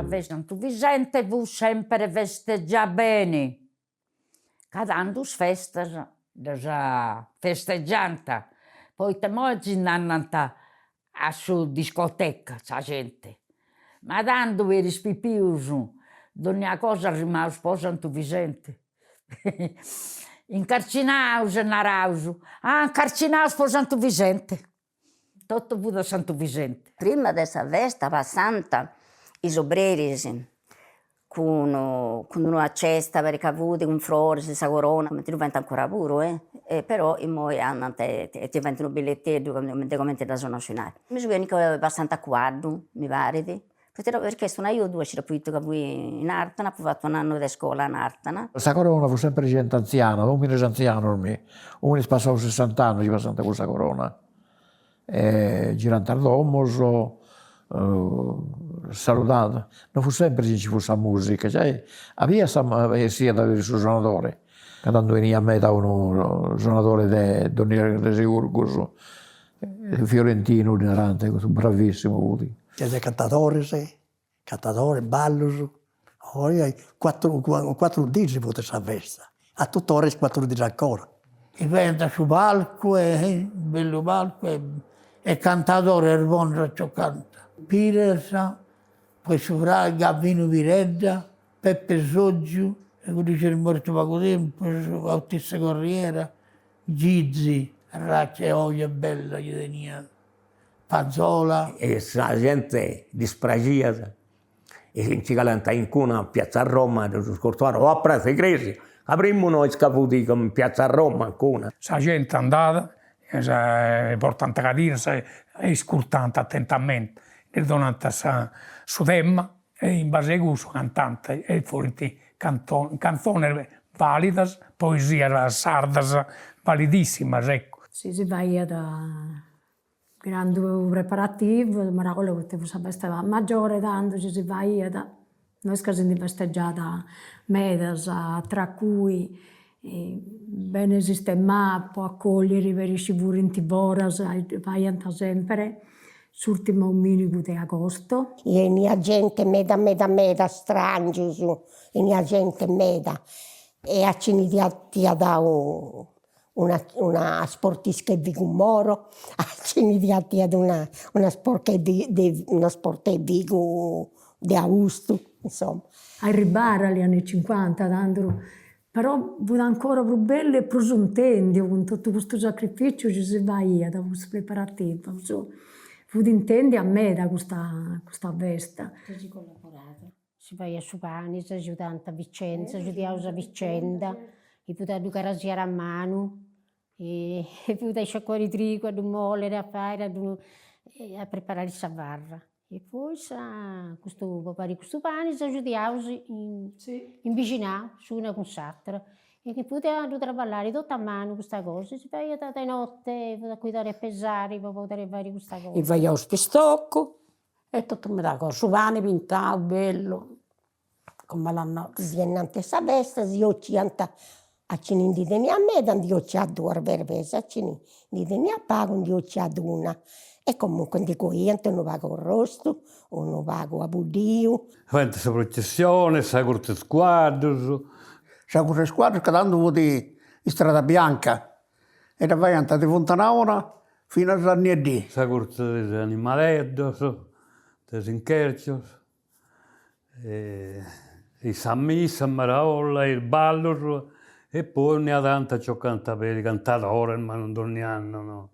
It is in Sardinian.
Sa Santu Vicente fut sempre festeggià beni, ca tandu is festas ddas festeggiant, poita imoi si nd'andant a su discoteca sa genti, ma tandu peri is pipius donnia cosa arrimaus po Santu Vicente Incarcinaus naraus, ah incarcinaus po Santu Vicente, totu fut a Santu Vicente. Prima de sa festa passant is obreris cun cun d'una cesta carica fut cun froris, sa corona, cumenti ddu faint ancora puru eh, però immoi andant e ti faint unu billetteddu de cumenti ddas 'onant su 'inari. Mi su chi passant a cuaddu, mi parit Poita perché est un'agiudu a sciri poita ca fui in Artana, apu fatu un'annu de scola in Artana. Sa corona fut sempri genti anziana, omines anzianus mi, omines passaus sessant'annus chi passant cun sa corona e girant is domus, saludant, non fut sempri chi nci fut sa musica, cioè a bias essiat su sonadori, ca tandu 'eniat meda unu sonadori de de Siurgus Fiorentinu ddi narant, cussu bravissimu fut. Nc'est cantadoris, cantadoris, ballus, oi cuatru cuatru dis fut sa festa, a tuttora est cuatru dis ancora. Si faiant su palcu e bellu palcu e e cantadores bonos aciocant. Piras, poi su fradi Gavinu Piredda, Peppe Soggiu, e cuddu chi est mortu pagu tempus, Bautista Corriera, Gizi, arraci 'e 'oxi bella chi teniat, Pazzola. E sa gente ddis praxiat e si nci calant a incuna a Piazza Roma a ddus ascurtai o a Pratza 'e Cresia, ca primu no est ca fut in Piazza Roma ancora. Sa gente andat, portant cadiras e iscurtant atentamenti, ddis donant sa su tema e in base a cussu cantant e furint cantzones validas, poesias sardas validissimas, ecco. Si si faiat grandu preparativu, maragolla poita fut sa festa maggiore tando chi si faiat, no est ca si ndi festeggiat medas, tra cui bene sistemà po acolliri peri is chi furint foras, faiant sempre s'urtimu dominigu de agosto. 'Eniat gente meda meda meda, strangius, 'eniat gente meda e a chini dd'iat dau una una sportisca 'e figu moro, a chini ddi 'atiat una una sporca 'e de una sporta 'e figu de austu, insoma. Arribare agli anni cinquanta, tandu Però fut ancora prus bellu e prus intendiu cun totu custu sacrificiu chi si faiat, custus preparativos, fut intendia meda custa custa festa. Si collaborat, si faiat su pani, s'agiudant a vicenda, s'agiudiaus a vicenda, e fut a ddu carasiare a manu, e fut a isciacuare trigu, a ddu mòlere, a fàere, a ddu a preparare sa farra. E poi sa custu po fai custu pani s'agiudiaus in in bixinau s'una cun s'atera e chi fut a ddu traballare totu a manu custa cosa, si faiat de notte, fut a cuidare a pesare po podere fai custa cosa. Faiaus pistoccu e totu meda cosa, su pani pintau bellu cun melanota. Su dì innanti 'e sa festa si 'ociant, a chini ndi teniat meda ndi 'ociat duas berbeis, a chini ndi teniat pagu ndi 'ociat una e comunque ndi coiant unu pagu arrostu, unu pagu a buddiu. Faint sa processioni, sa cursa 'e is cuaddus. Sa cursa 'e is cuaddus ca tandu fut istrada bianca e dda faiant de Funtanauna finas a Nieddì. Sa cursa de is animaleddos, de is inchercios e sa missa, maraolla, is ballus e poi 'onnia tantu aciocant peri cantadores, ma non donnia annu no.